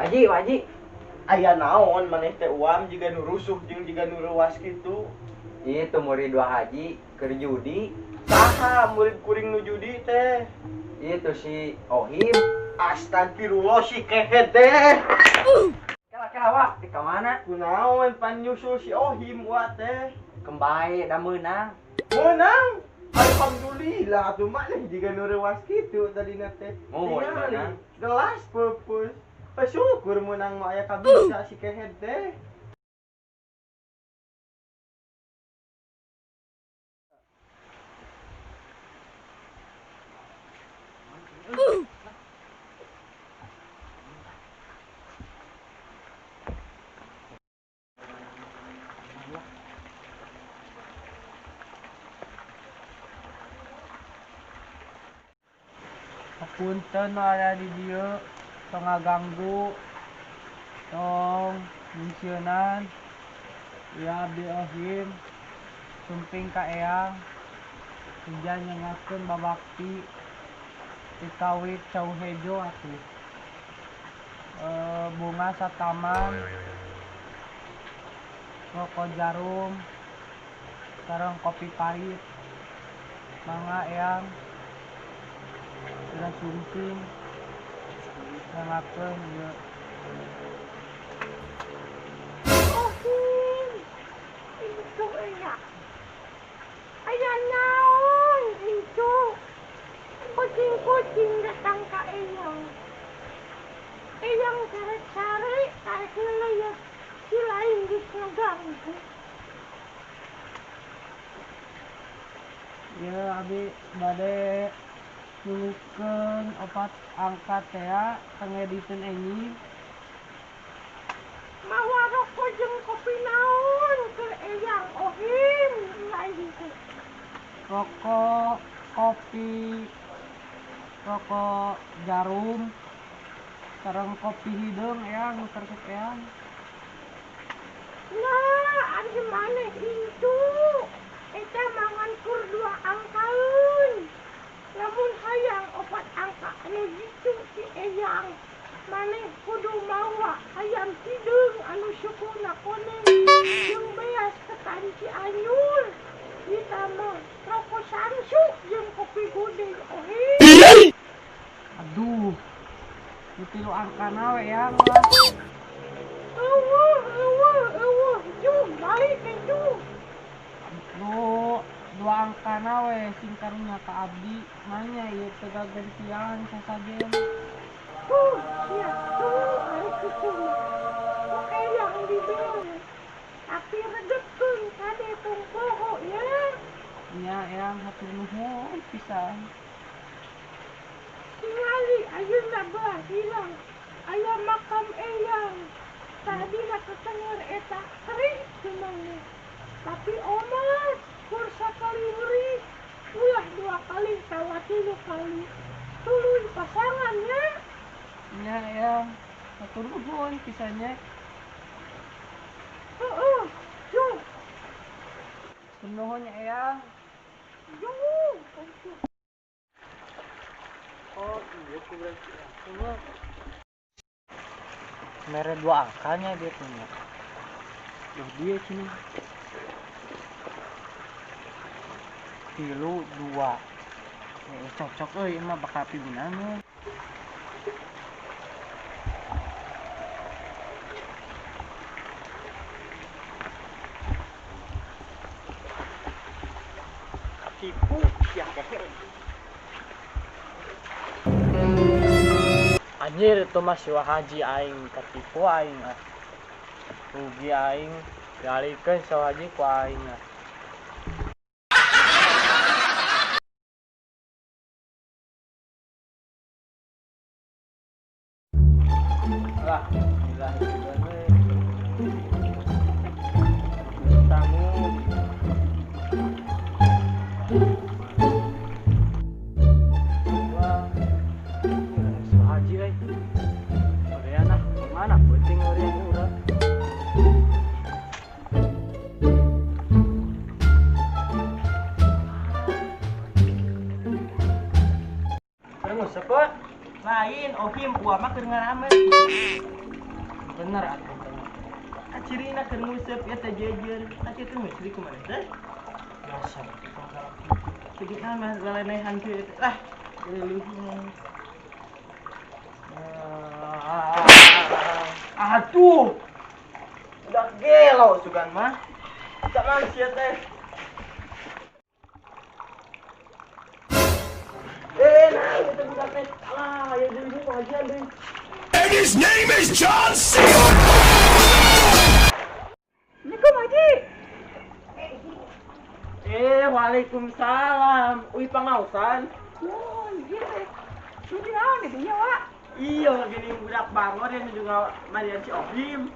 Waji, waji. Aya naon maneh teh uam jiga nu rusuh jeung jiga nu reuas kitu. Itu murid dua haji keur judi. Saha murid kuring nu judi teh? Itu si Ohim. Astagfirullah si kehed teh. Kela kela wak, di kamana? Kunaon pan nyusul si Ohim wa teh. Kembae da meunang. Meunang. Alhamdulillah atuh maneh jiga nu reuas kitu tadina teh. Muhun meunang. Gelas peupeus. Syukur menang mah aya kabisa si kehed teh. Punten aya di dieu tong ngaganggu tong nyingsieunan ya abdi Ohim sumping ka eyang hujan nyengakeun babakti dikawit cau hejo atuh bunga sataman rokok jarum sareng kopi pahit mangga eyang sudah sumping nyengakeun ieu. Ohim itu aya aya naon itu kucing-kucing datang ka eyang eyang karek sare karek ngeleyet si lain geus ngaganggu. Ieu abi bade nuluykeun opat angka tea kangediteun enjing. Mawa rokok jeung kopi naon keur eyang Ohim lain teh. Rokok kopi rokok jarum sareng kopi hideung eyang nu karesep eyang. Nah, ari maneh incu eta mangan kur dua angkaeun. Lamun hayang opat angka anu jitu ti eyang maneh kudu mawa hayam hideung anu sukuna koneng jeung beas ketan Cianjur ditambah rokok Samsu jeung kopi gudeg Ohim. Aduh, nu tilu angkana we eyang lah. Eueuh eueuh eueuh jung balik ke jung. Nu dua angkana we sing karunya ka abdi nanya ieu teh gagantian sasajen. Tuh sia tuh ari kitu mah ku eyang dibere tapi redepkeun kade tong poho nya. Nya eyang hatur nuhun pisan. Tingali ayeuna belah hilang aya makam eyang tadina ketenger eta kerik cenah tapi omat kur sakali beri ulah dua kali tawa tilu kali tuluy pasangannya. Nya eyang hatur nuhun pisan nya. Heeh, jung. Nuhun nya eyang. Jung. Oh iya kuburan si eyang. Mere dua angkanya dia punya. Loh dia cina. Tilu dua. Cocok euy mah bakal pimpinan. Katipu sia kehed. Anjir itu mah si Haji aing katipu aing ah. Rugi aing dialikeun si Haji ku aing ah. Lah, gila we. Tamu. Wah, si Haji euy. Korean ah, mana penting Korean urang. Terus apa? Lain Ohim uah mah keur ngaramet. Bener atuh teh. Cirina keur nguseup ieu teh jejer. Acir teh musrik kumaha teh? Biasa. Sedih kan mah lelenehan kieu teh. Lah, geuleuh. Aduh. Udah gelo sugan mah. Tak manusia teh. Nah, itu budak teh. Alah, ya deui pengajian deui. And his name is John C. Assalamualaikum Haji. Waalaikumsalam. Uy pangaosan. Nuhun, ieu teh. Nuju naon di dinya, Wak? Iya, gini budak bangor yang juga Marian si Ohim.